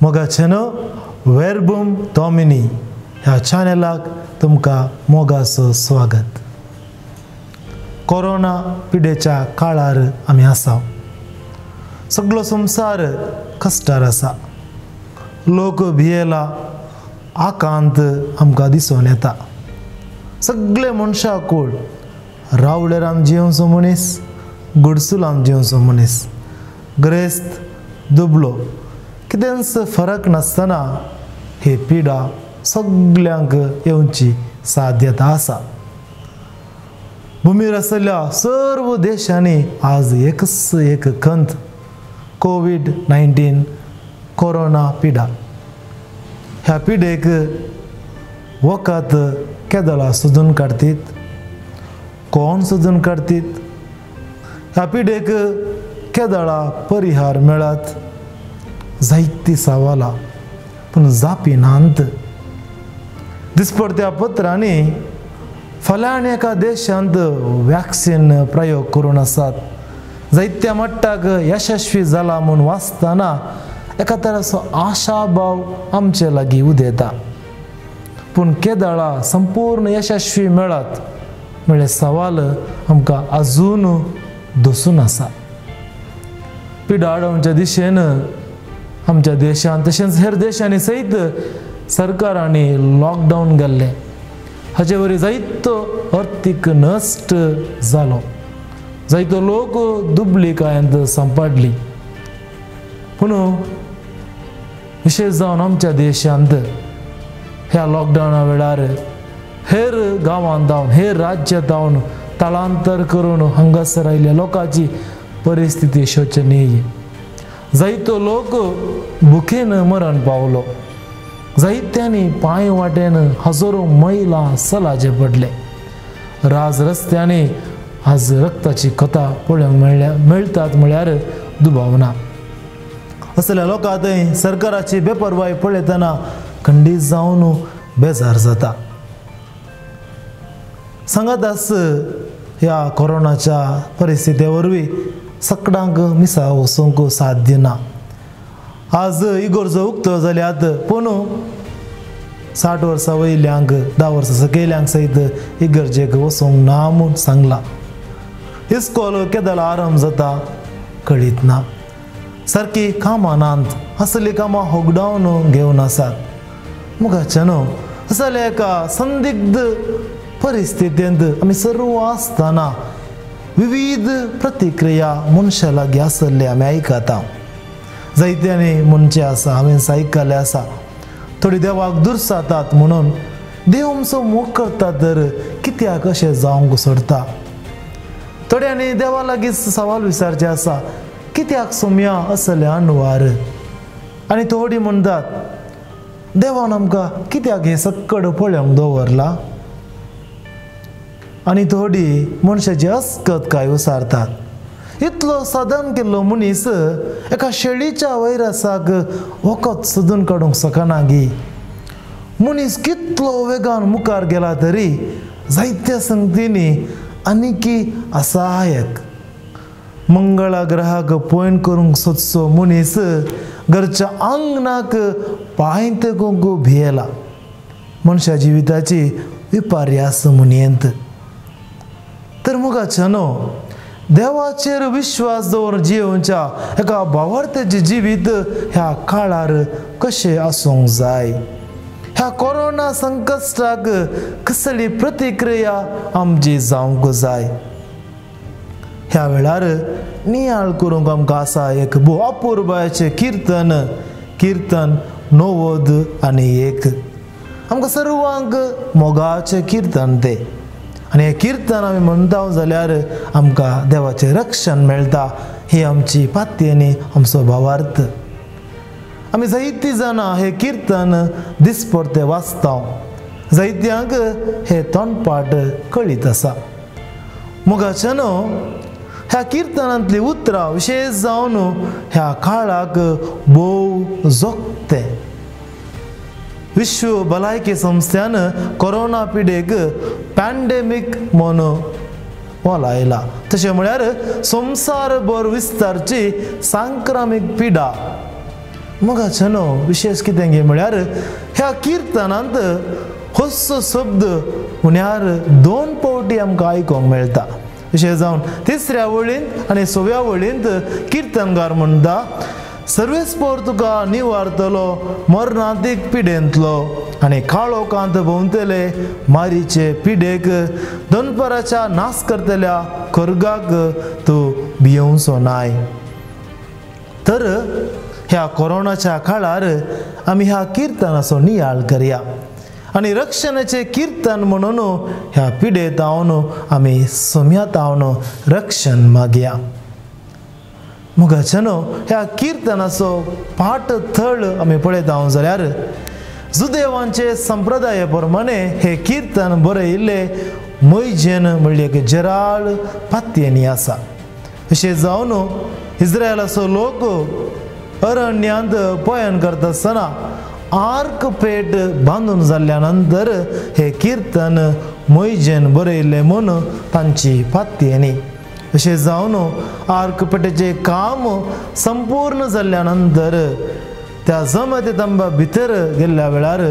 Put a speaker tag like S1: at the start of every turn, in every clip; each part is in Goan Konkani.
S1: मोगाचेनो वेर्बम डॉमिनी ह्या चॅनलाक तुमकां मोगाचो स्वागत। कोरोना पिडेच्या काळार आमी आसा, सगळो संवसार कश्टार आसा, लोक भियेला, आकांत आमकां दिसून येता। सगळे मनशां कूळ रावळेरान जिवचो मनीस, गुडसुलान जिवचो मनीस, ग्रेस्त दुबलो कितेंच फरक नासतना ही पिडा सगल्यांक येवची साध्यता आसा। भुमीर आशिल्ल्या सर्व देशांनी आज एकच एक खंत, कोवीड-19 कोरोना पिडा। ह्या पिडेक वखद केदळा सोदून काडटीत, कोण सोदून काडटीत, ह्या पिडेक केदळा परिहार मेळत, जायती सवालां पूण जापी नात। दिसपडत्या पत्रांनी फाल्यां एका देशांत वॅक्सिन प्रयोग करून आसात, जायत्या मट्टाक यशस्वी जाला म्हूण वाचतना एका तराचो आशाभाव आमचे लागीं उदेता। पूण केदळा संपूर्ण यशस्वी मेळत म्हळ्यार सवाल आमकां अजून दसून आसा। पिडा आडोवच्या दिशेन आमच्या देशांत तशेंच हेर देशांनी सयत सरकारांनी लॉकडावन घाल्लें, हाचे वरी जायतो अर्थीक नश्ट जालो, जायतो लोक दुबलिकायेंत सांपडली। पूण विशेश जावन आमच्या देशांत ह्या लॉकडावना वेळार हेर गांवांत जावन हेर राज्यांत जावन थळांतर करून हांगासर आयिल्ल्या लोकांची परिस्थिती शोचनीय। जायतो लोक भुकेन मरण पावलो, जायत्यांनी पांय वाटेन हजारो मैलां सलाचे पडले, राज रस्त्यांनी आज रक्ताची कथा पळोवंक मेळटात म्हळ्यार दुबाव ना। असल्या लोकां थंय सरकाराची बेपरवाय पळयतना खंडीत जावन बेजार जाता। सांगात आस ह्या कोरोनाच्या परिस्थिती वरवीं सकडांक मिसा वचूंक साध्य ना। आज इगोर्जो उक्तो जाल्यात, पूण 60 वर्सां वयल्यांक 10 वर्सां सकयल्यांक सयत इगर्जेक वचूंक ना म्हूण सांगलां। इस्कोल केदळा आरंभ जाता कळीत ना, सारकी कामां नात, असलीं कामां होगडावन घेवन आसात। मुखाचें न्हू असल्या एका संदिग्ध परिस्थितींत आमी सर्व आसतना विविध प्रतिक्रिया मनशा लागीं आसल्ले आमी आयकता। जायत्यांनी म्हणचें आसा, हांवें आयकल्लें आसा, थोडी देवाक दुर्सातात म्हणून देव आमचो मोग करता तर कित्याक अशें जावंक सोडता। थोड्यांनी देवा लागीं सवाल विचारचें आसा, कित्याक सोम्या असले अनवार। आनी थोडी म्हणटात देवान आमकां कित्याक हें सक्कड पळोवंक दवरलां। आनी थोडी मनशाची अस्कत काय विचारतात, इतलो साधन केल्लो मनीस एका शेळीच्या वैरसाक वखद सोदून काडूंक शकना गी। मनीस कितलो वेगान मुखार गेला तरी जायत्या संगतींनी आनीकी असहायक। मंगळा ग्रहाक पॉयंट करूंक सोदचो मनीस घरच्या आंगणाक पांय तेकूंक भियेला। मनशा जिविताची विपर्यास म्हणयेंत तर मुखाचें न्हू देवाचेर विश्वास दवरून जियोवच्या एका भावार्थेचें जिवीत ह्या काळार कशें आसूंक जाय, ह्या कोरोना संकश्टाक कसली प्रतिक्रिया आमची जावंक जाय। ह्या वेळार नियाळ करूंक आमकां आसा एक भोव अपुरबायेचें किर्तन, किर्तन 91। आमकां सर्वांक मोगाचें किर्तन तें, आनी हें किर्तन आमी म्हणटा जाल्यार आमकां देवाचें रक्षण मेळटा, ही आमची पातयेनी आमचो भावार्थ। आमी जायतीं जाणां हें किर्तन दिसपडतें वाचता, जायत्यांक हें तोंडपाठ कळीत आसा। मुखाचें न्हू ह्या किर्तनांतलीं उतरां विशेश जावन ह्या काळाक भोव जोखतें। विश्व भलायकी संस्थेन कोरोना पिडेक पॅन्डेमीक म्हूण वलायला, तशें म्हळ्यार संवसारभर विस्तारची सांक्रामीक पिडा। मोगाचें विशेश कितें गे म्हळ्यार ह्या किर्तनांत होसो शब्द उण्यार 2 फावटी आमकां आयकूंक मेळटा. विशेश जावन 3ऱ्या वळींत आनी 6व्या वळींत किर्तनगार म्हणटा, सर्वेस्पोर तुका निवारतलो मरणांतीक पिडेंतलो आनी काळोखांत भोंवतले मारीचे पिडेक दनपाराच्या नाश करतल्या खर्गाक तूं भियोवचो नाय. तर ह्या कोरोनाच्या काळार आमी ह्या किर्तनाचो नियाळ करया आनी रक्षणाचें किर्तन म्हणून ह्या पिडेंत हांव आमी सम्यात हांव रक्षण मागया. मोगाचें ह्या किर्तनाचो पाठ थळ आमी पळयता हांव जाल्यार जुदेवांचे संप्रदाये प्रमाणे हे किर्तन बरयिल्लें मोयजेन म्हणल्यार एक जराळ पातयेंनी आसा. अशें जावन इस्रायलाचो लोक अरण्यांत पयण करता आसतना आर्क पेट बांदून जाल्ल्या नंतर हे किर्तन मोयजेन बरयिल्लें म्हूण तांची पातयेंनी. अशें जावन आर्क पेटेचें काम संपूर्ण जाल्ल्या नंतर त्या जमते तंबा भितर गेल्ल्या वेळार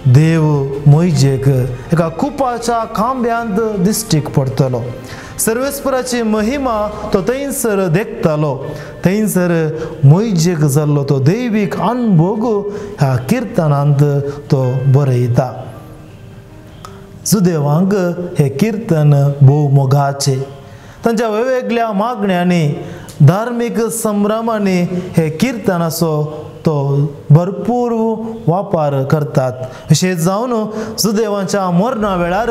S1: देव मोयजेक एका कुपाच्या खांब्यांत दिश्टीक पडटलो. सर्वेस्पराची महिमा तो थंयसर देखतालो. थंयसर मोयजेक जाल्लो तो दैवीक अनभोग ह्या किर्तनांत तो बरयता. जुदेवांक हे किर्तन भोव मोगाचें. तांच्या वेगवेगळ्या मागण्यांनी धार्मीक संभ्रमांनी हे किर्तनाचो तो भरपूर वापर करतात. अशें जावन जुदेवांच्या मरणा वेळार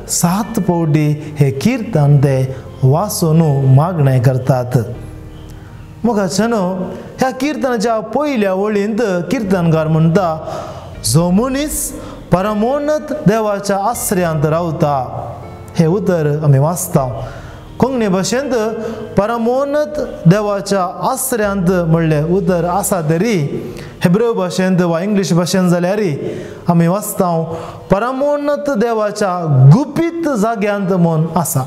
S1: 7 फावटी हे किर्तन ते वाचून मागणें करतात. मोगाचें ह्या किर्तनाच्या पयल्या वळींत किर्तनकार म्हणटा, जो मनीस परमोन्नत देवाच्या आश्रयांत रावता. हें उतर आमी वाचता. कोंकणी भाशेंत परमोन्नत देवाच्या आश्रयांत म्हणलें उतर आसा तरी हेब्रेव भाशेंत वा इंग्लीश भाशेंत जाल्यार आमी वाचता परमोन्नत देवाच्या गुपीत जाग्यांत म्हूण आसा.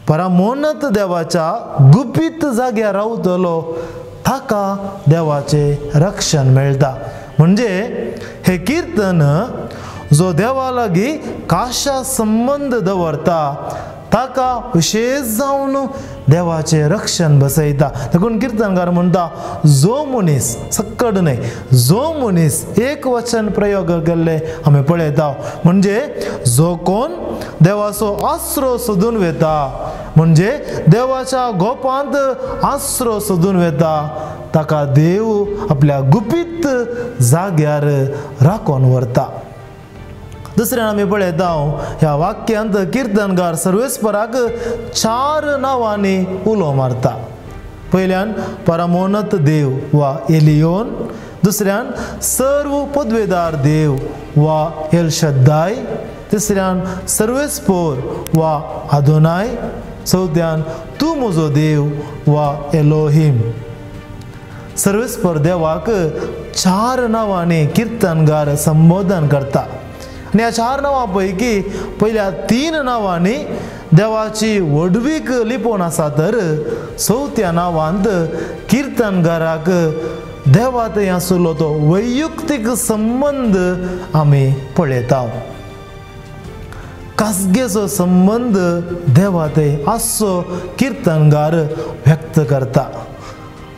S1: परमोन्नत देवाच्या गुपीत जाग्यार रावतलो ताका देवाचें रक्षण मेळटा. म्हणजे हे किर्तन जो देवा लागीं काशा संबंद दवरता ताका विशेश जावन देवाचें रक्षण बसयता. देखून किर्तनकार म्हणटा, जो मनीस सक्कड न्हय, जो मनीस एक वचन प्रयोग केल्ले आमी पळयता. म्हणजे जो कोण देवाचो आसरो सोदून वेता, म्हणजे देवाच्या गोपांत आसरो सोदून वेता, ताका देव आपल्या गुपीत जाग्यार राखून व्हरता. दुसऱ्यान आमी पळयता ह्या वाक्यांत किर्तनकार सर्वेस्पराक 4 नांवांनी उलो मारता. पयल्यान परमोन्नत देव वा एलियोन, दुसऱ्यान सर्व पदवेदार देव वा एलशद्दाय, तिसऱ्यान सर्वेस्पोर वा आदोनाय, चवथ्यान तूं म्हजो देव वा एलोहीम. सर्वेस्पर देवाक 4 नांवांनी किर्तनकार संबोधन करता आनी ह्या 4 नांवां पैकी पयल्या 3 नांवांनी देवाची व्हडवीक लिपोवन आसा, तर 4थ्या नांवांत किर्तनकाराक देवा थंय आशिल्लो तो वैयक्तीक संबंद आमी पळयता. खासगेचो संबंद देवा थंय आसचो किर्तनकार व्यक्त करता.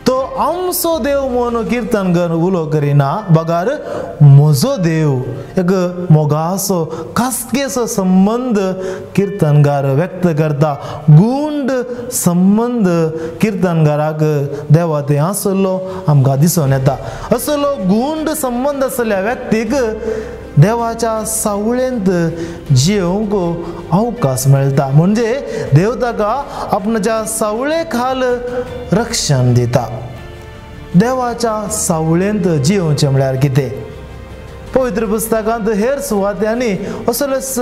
S1: तो आमचो देव म्हूण किर्तनकार उलो करिना, बगार म्हजो देव एक मोगाचो खासगेचो संबंद किर्तनकार व्यक्त करता. गुंड संबंद किर्तनकाराक देवा थंय आसलो आमकां दिसून येता. असलो गुंड संबंद आसल्या व्यक्तीक देवाच्या सावळेंत जियोवंक अवकाश मेळटा. म्हणजे देव ताका आपणाच्या सावळे खाल रक्षण दिता. देवाच्या सावळेंत जियोवचें म्हळ्यार कितें? पवित्र पुस्तकांत हेर सुवात्यांनी असलेच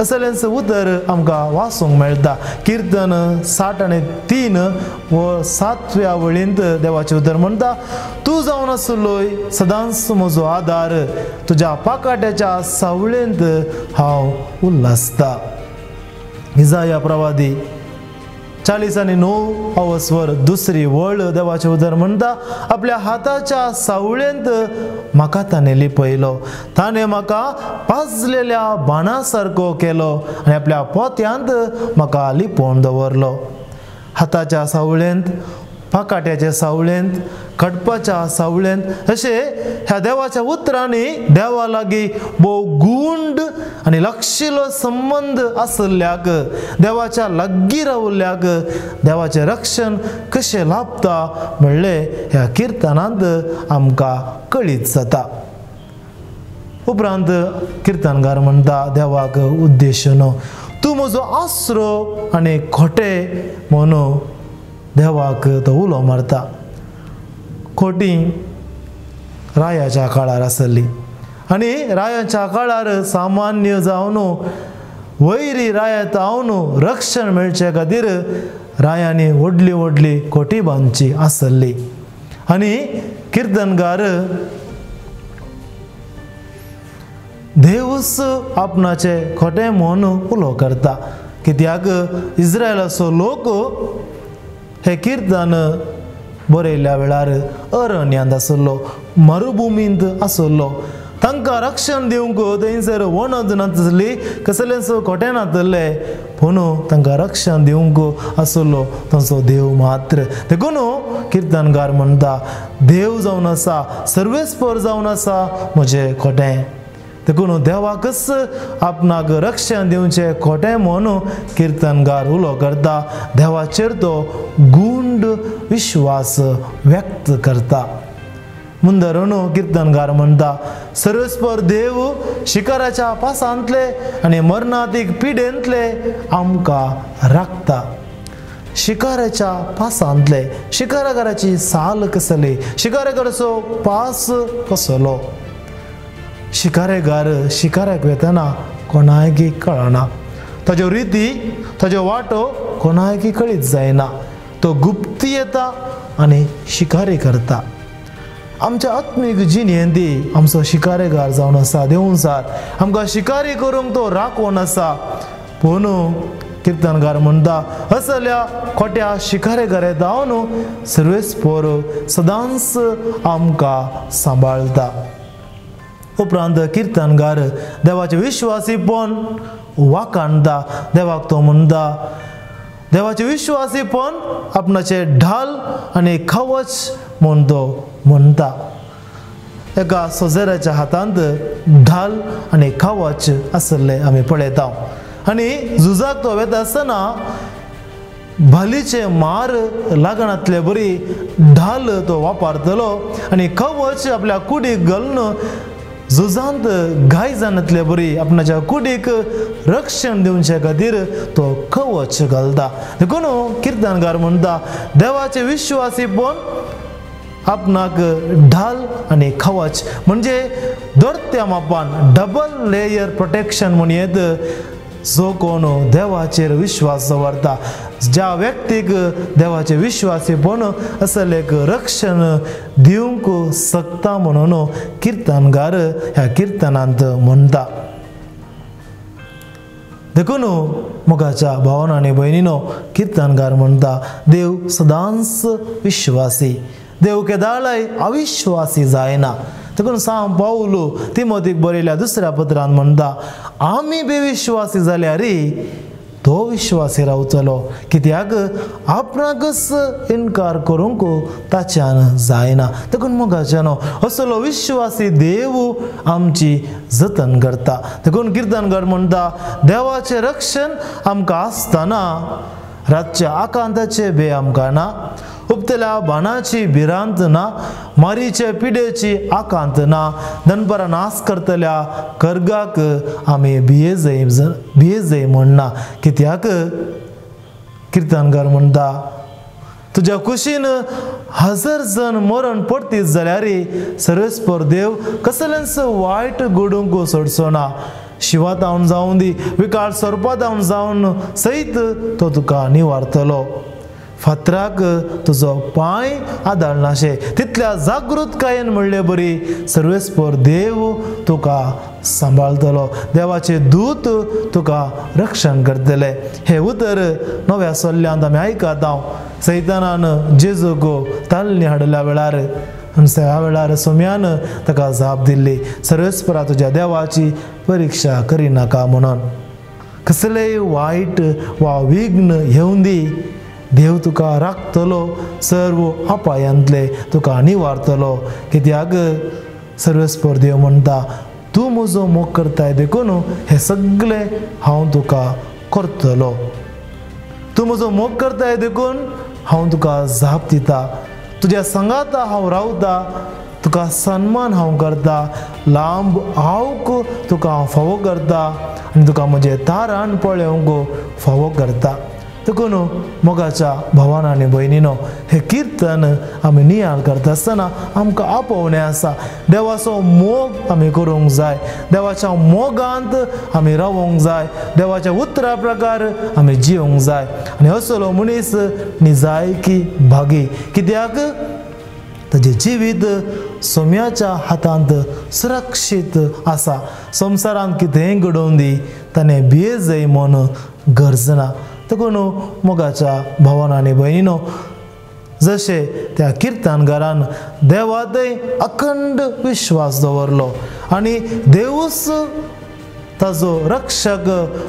S1: असलेंच उतर आमकां वाचूंक मेळटा. किर्तन 60:3 व 7व्या वळींत देवाचें उतर म्हणटा, तूं जावन आसलोय सदांच म्हजो आदार, तुज्या पाकाट्याच्या सावळेंत हांव उल्हासता. इजाया प्रवादी 49 अवस्वर दुसरी वळ देवाचें उतर म्हणटा, आपल्या हाताच्या सावळेंत म्हाका ताणें लिपयलो, ताणें म्हाका पाजलेल्या बाणा सारको केलो आनी आपल्या पोत्यांत म्हाका लिपोवन दवरलो। हाताच्या सावळेंत, पाकाट्याच्या सावळेंत, खडपाच्या सावळेंत अशें ह्या देवाच्या उतरांनी देवा लागीं भोव गुंड आनी लक्षिलो संबंद आशिल्ल्याक, देवाच्या लागीं रावल्ल्याक देवाचें रक्षण कशें लाभता म्हणलें ह्या किर्तनांत आमकां कळीत जाता। उपरांत किर्तनकार म्हणटा देवाक उद्देशून, तूं म्हजो आसरो आनी खोटे म्हणून देवाक तो उलो मारता। खोटी रायाच्या काळार आसली आनी रायाच्या काळार सामान्य जावन वैरी रायात हांव रक्षण मेळचे खातीर रायांनी व्हडली व्हडली खोटी बांदची आसली। आनी किर्तनकार देवूच आपणाचे खोटे म्हूण उलो करता, कित्याक इस्रायलाचो लोक हे किर्तन बरयल्ल्या वेळार अरण्यांत आसलो, मरुभुमींत आसलो। तांकां रक्षण दिवंक थंयसर वणद नासली, कसलेंच खोटें नासलें, पूण तांकां रक्षण दिवंक आसलो तांचो देव मात्र। देखून किर्तनकार म्हणटा, देव जावन आसा, सर्वेस्पर जावन आसा म्हजें खोटें। देखून देवाकच आपणाक रक्षण दिवचें खोटें म्हणून किर्तनकार उलो करता, देवाचेर तो गुंड विश्वास व्यक्त करता। मुंदरून किर्तनकार म्हणटा, सर्वेस्पर देव शिकाराच्या पासांतले आनी मरणातीक पिडेंतले आमकां राखता। शिकाराच्या पासांतले, शिकारागाराची साल कसली, शिकारागाराचो पास कसलो, शिकारेगार शिकाराक वेतना कोणायकी कळना, ताज्यो रिती ताज्यो वाटो कोणायकी कळीत जायना, तो गुप्ती येता आनी शिकारी करता। आमच्या आत्मीक जिणेंत आमचो शिकारेगार जावन आसा देवूसार, आमकां शिकारी करूंक तो राखोवन आसा। पूण किर्तनकार म्हणटा, असल्या खोट्या शिकारेगार जावन सर्वेस्पर सदांच आमकां सांबाळटा। उपरांत किर्तनकार देवाचे विश्वासीपण वाखाणता, देवाक तो म्हणटा, देवाचे विश्वासीपण आपणाचे ढाल आनी कवच म्हूण तो म्हणटा। एका सोजेराच्या हातांत ढाल आनी कवच आशिल्लें आमी पळयता आनी झुजाक तो वेता आसतना भालीचे मार लागणांतले बरी ढाल तो वापरतलो आनी कवच आपल्या कुडीक घालून झुजांत घाय जाणांतले बरी आपणाच्या कुडीक रक्षण दिवचे खातीर तो कवच घालता। देखून किर्तनकार म्हणटा, देवाचे विश्वासीपण आपणाक ढाल आनी कवच म्हणजे दोर्त्या मापान डबल लेयर प्रोटेक्शन म्हूण येत। जो कोण देवाचेर विश्वास दवरता, ज्या व्यक्तीक देवाचे विश्वासीपण असलें एक रक्षण दिवंक शकता म्हणून किर्तनकार ह्या किर्तनांत म्हणटा। देखून मोगाच्या भावान आनी भयणीनो किर्तनकार म्हणटा, देव सदांच विश्वासी, देव केदाळाय अविश्वासी जायना। देखून सांव पावलो तिमोतीक बरयल्या दुसऱ्या पत्रान म्हणटा, आमी बेविश्वासी जाल्यार तो विश्वासी रावतलो, कित्याक आपणाकच इनकार करूंक ताच्यान जायना। देखून मोगाच्यानो असलो विश्वासी देव आमची जतन करता। देखून किर्तनकार म्हणटा, देवाचें रक्षण आमकां आसतना रातच्या आकांताचे बे आमकां ना, उपतल्या बाणाची भिरांत ना, मारीचे पिडेची आकांत ना, दनपरां नाश करतल्या कर्गाक आमी भिये भिये म्हणना। कित्याक किर्तनकार म्हणटा, तुज्या कुशीन हजार जण मरण पडतीत जाल्यार सर्वेस्पर देव कसलेंच वायट घडूंक सोडचो ना। शिवातावन जावन दी, विकाळ सोरपातावन जावन सयत तो तुका निवारतलो। फातराक तुजो पांय आदाळनाशे। तितल्या जागृतकायेन म्हणले बरी सर्वेस्पर देव तुका सांबाळतलो, देवाचे दूत तुका रक्षण करतले। हे उतर नव्या सल्ल्यांत आमी आयकता। सैतानान जेजूक तालणी हाडल्या वेळार आनी त्या वेळार सोम्यान ताका जाप दिल्ली, सर्वेस्परा तुज्या देवाची परिक्षा करिनाका म्हणून। कसलेय वायट वा विघ्न येवन दी, देव तुका राखतलो, सर्व अपायांतले तुका निवारतलो। कित्याक सर्वेस्पर देव म्हणटा, तूं म्हजो मोग करताय देखून हे सगळे हांव तुका करतलो, तूं म्हजो मोग करताय देखून हांव तुका जाप दिता, तुज्या संगाता हांव रावता, तुका सन्मान हांव करता, लांब आवक तुका हांव फावो करता आनी तुका म्हजें तारान पळोवंक फावो करता। देखून मोगाच्या भावान आनी भयणीनो, हें किर्तन आमी नियाळ करता आसतना आमकां आपोवणें आसा। देवाचो मोग आमी करूंक जाय, देवाच्या मोगांत आमी रावोंक जाय, देवाच्या उतरा प्रकार आमी जिवंक जाय। आनी असलो मनीस निजायकी भागी, कित्याक ताजें जिवीत सोम्याच्या हातांत सुरक्षीत आसा। संवसारांत कितेंय घडोवन दी, ताणें भियेजय म्हूण गरज ना। देखून मोगाच्या भावान आनी भयणीनो, जशें त्या किर्तनकारान देवातय अखंड विश्वास दवरलो आनी देवूच ताजो रक्षक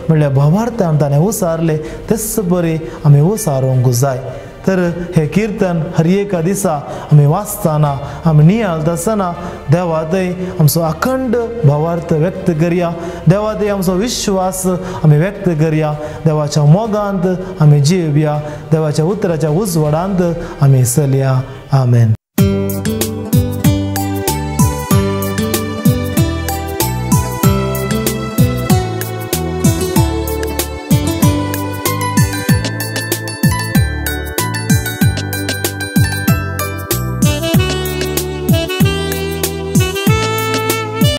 S1: म्हणल्यार भावार्थान ताणें उसारलें, तेच बरी आमी उसारूंक जाय। तर हे किर्तन हर एका दिसा आमी वाचतना, आमी नियाळता आसतना देवातय आमचो अखंड भावार्थ व्यक्त करया, देवातय आमचो विश्वास आमी व्यक्त करया, देवाच्या मोगांत आमी जिवया, देवाच्या उतराच्या उजवाडांत आमी चलया। आमेन।